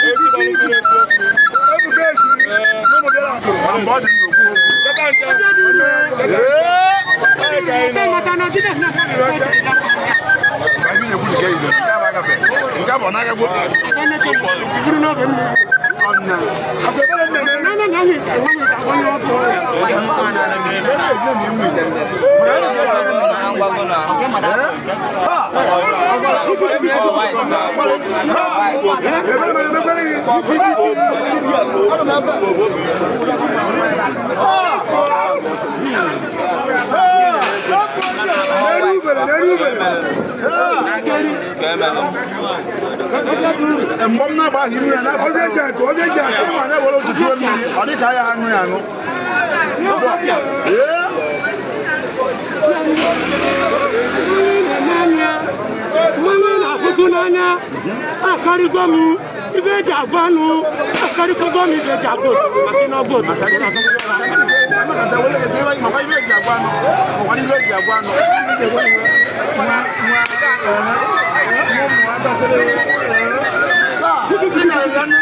Ebuka esiri n'ụmụ bịara akụrụ ma mgbe ọ dị ndụ okwu okwu. Ka anyị na-ekwu nke ibe, nke a bụ agafe. Nke a bụ ọ na-agagwo. Ọnya. Akụ ebere nne m. Ebere mere emekwere gị. N'elu ubere, n'elu ubere. Mgbe m na-agba ahụ imi ya na ọbịa eji akụ, ọbịa eji akụ, ịma na-ewere ụtụtụ mmiri, ọ dị ka ya aṅụ ya aṅụ. Ee. Mmanụ na-afụtụ n'anya akarịgo m ibe eji agwa anụ, akarịgogo m ibe eji agwa otu maka ị na-ọgwa otu. Makwa ibe eji agwa anụ, makwa ibe eji agwa anụ. Nwa nwa nwa ụmụ nwatakịrị. Taa, ị na-eri anụ.